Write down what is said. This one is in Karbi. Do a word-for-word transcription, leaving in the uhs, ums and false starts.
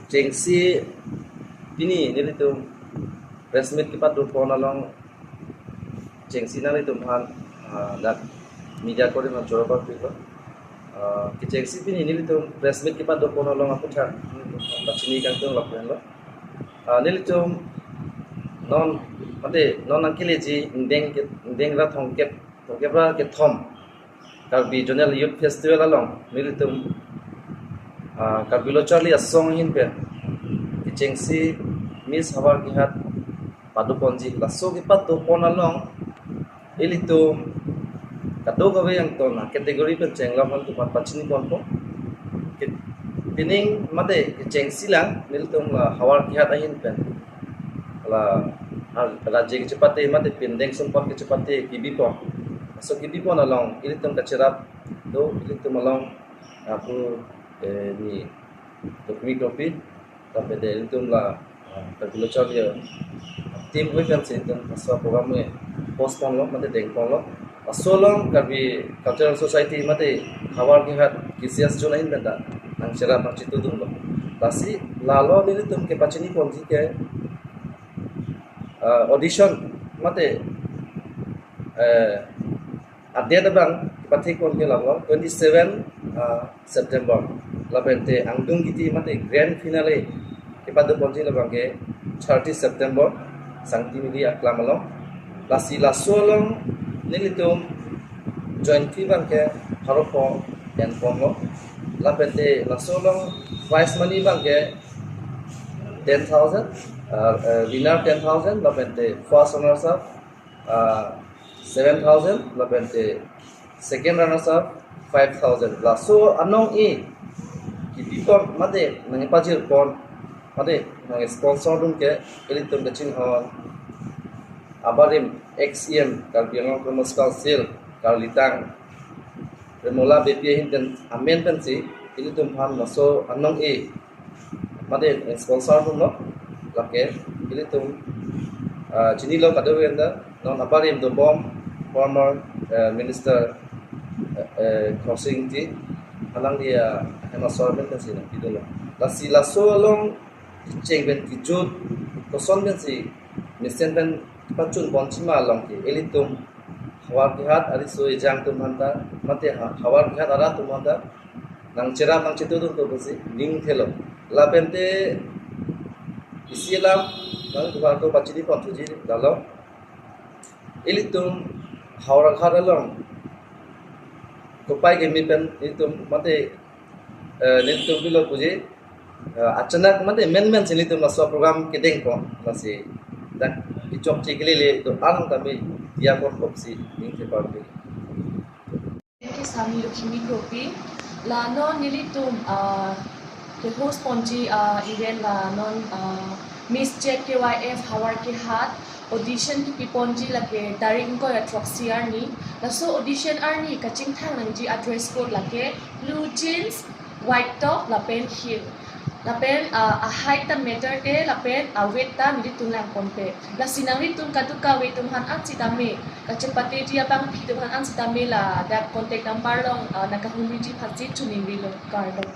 Chengsi pini nelitum press meet kepado pon along chengsi nanglitum aphan, ah, dak media kori man choro bak pilo. Ah, kechengsi pini nelitum press meet kepado pon along aputhak pachini kangtung lok lo. Ah, nelitum non, mate non nangkeleji ingdeng ke, ingdeng ra thomkep, thomkep ra kethom Karbi Zonal Youth Festival along nelitum, ah, Karbi Lo Charli Asong ahin pen kechengsi Miss Howraghat pado ponji, laso kepado pon along ilitum kadokave angton category pen chenglok aphan atum aphan pachini ponpo. Ke-, pining mate kechengsi lang nelitum la Howraghat ahin pen la, ah, raji kechepate mate pindeng sumpot kechepate kebi pon. Laso kebi pon along ilitum kacherap do, ilitum along, ah, pu, eh, ni dokmi kopi, tapi de ilitum la, ah, Karbi Lo Charli Team hui pensi ilitum laso program ke postpone lo mate deng ponlo. Laso along Karbi Cultural Society mate Howraghat K C S Zone ahin pen ta nangcherap nangchitudun lo. Lasi lalo nelitum kepachini ponji ke, ah, audition mate, eh, a-date abang kepathik pon ke lalo twenty seven, ah, September. Lapen te angdung kiti mate grand finale kepado ponji labang ke thirty September, Sangti Midi aklam along. Lasi laso along nelitum join fee abang ke pharo pho en ponlo. Lapen te laso along prize money abang ke ten thousand, ah, eh, winner ten thousand, lapen te first runners up, ah, seven thousand, lapen te second runners up five thousand. Laso anong-e kebi pon mate nangpajir pon mate nangsponsor dun ke ilitum kachinghon abarim ex-C M Karbi Anglong Autonomous Council karlitang Remola Beypi ahin pen amen pensi ilitum aphan laso anong-e mate sponsor dunlo. Lake ilitum, ah, chinilo kadokave anta non abarim dobom former, eh, minister, eh, eh, Khorsing Engti, alangli, ah, ahem asor pen pensi nangpidunlo. Lasi laso along cheng pen kejut koson pensi mesen pen pachun ponji ma along ke ilitum Howraghat ariso ejang atum aphanta mate ha-, Howraghat arat atum aphanta nangcherap nangchitudun to pusi ning thelo. Lapen te isi alam nangtumphan to pachini ponthuji lalo. Ilitum Howraghat along kopai keme pen ilitum mate, eh, nelitum pilo puji, eh, achanak mate menmen si nelitum laso program kedeng pon, lasi dak kechokche kelele do-an tame diya pon pusi ning thepar pi. Kesami Lakhmi Kropi, la non nelitum, ah, ke-host ponji, ah, event la non, ah, Miss Z K Y F Howraghat audition kepi ponji lake tarik ingkoi ra throksi arni. Laso audition arni kachingthang nangji a-dress code lake blue jeans, white top lapen heel. Lapen, ah, a-height ta matter te lapen a-weight ta nelitum lang ponpe. Lasi nanglitum kadokave atum aphan an sitame, kachepatedi abangpi atum aphan an sitame ladak contact number along, ah, nangkahumriji aphansi choningrilo, kardom.